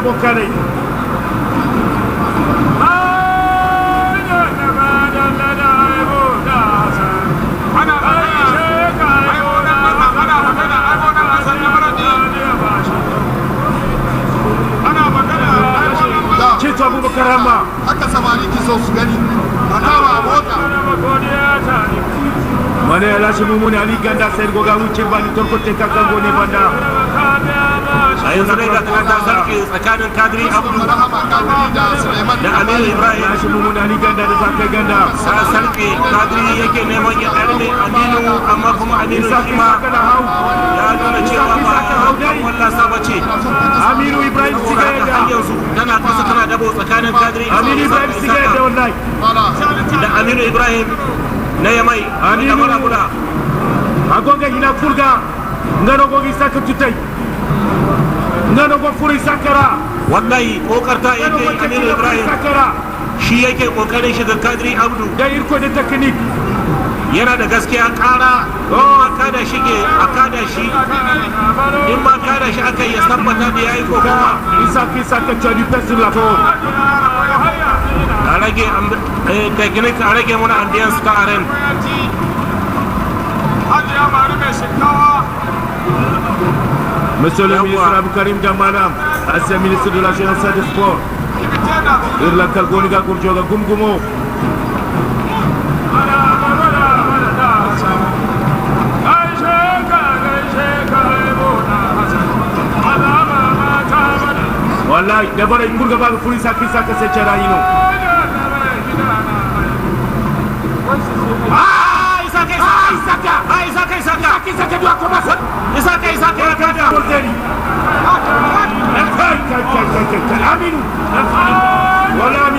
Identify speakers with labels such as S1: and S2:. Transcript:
S1: Bonkanai.
S2: Ana magana aibonan masa, ana magana aibonan masa na Maradi. Ana magana aibonan masa.
S1: Cito Abubakar Hamma.
S3: Haka samari ki so su gani a kama a mota.
S1: Mane Alhaji Mumuni Ali Ganda sayar goga wuce bani torkote kakango ne banda.
S4: A yanzu dai ga ta sarki tsakanin Kadiri Abdu
S3: Rahama Kadiri da Suleiman.
S4: da Aminu Ibrahim.
S1: Alhaji Mumuni Ali Ganda da Zakai Ganda.
S4: Ta sarki, Kadiri yake neman ya ɗarme Aminu, amma kuma Aminu
S1: Isaka
S4: shi ma
S1: Isaka na hau.
S4: ya nuna cewa ba
S1: Isaka.
S4: Wallasa ba ce.
S1: Aminu Ibrahim
S4: Saboda haka har
S1: Sigayeda.
S4: yanzu tana kasa tana dabo tsakanin Kadiri
S1: Aminu Ibrahim Sigayeda wallahi.
S4: da Aminu Ibrahim na Yamai
S1: Aminu.
S4: da Marabula.
S1: Agonga hina furga. Ngano gogi Isaka tutai. Ngano go furu Isakara.
S4: Wallahi kokarta
S1: Ngano
S4: yake
S1: go
S4: yi Aminu
S1: tekina furu
S4: Ibrahim
S1: Isakara.
S4: shi yake kokarin shiga Kadiri Abdu.
S1: Da irko da technique.
S4: Yana da gaskiya kara oh kada shi ke a kada shi, in ma kada shi aka yi ya tabbata da yayi ko kuma.
S1: Isaka Isaka, tu as du pain sur la table.
S4: A rage technique, a rage muna ambience ta arène.
S2: Hajiya Mari mai shinkawa.
S1: Monsieur le
S4: Yawwa.
S1: ministre Abou Karim Damalam, ancien ministre de la Jeunesse et des Sports.
S2: Kibite da.
S1: Irla Kalgoniga Gurjoga Gumgumo. Wallahi, da bara kurga ba furi Isaka Isaka sai cera ino.
S4: Ah, Isaka Isaka!
S1: Isaka!
S4: Ah, Isaka Isaka!
S1: Isaka doit commencer.
S4: Isaka Isaka ya kada.
S1: Kai kai kai kai kai, Aminu. Wala.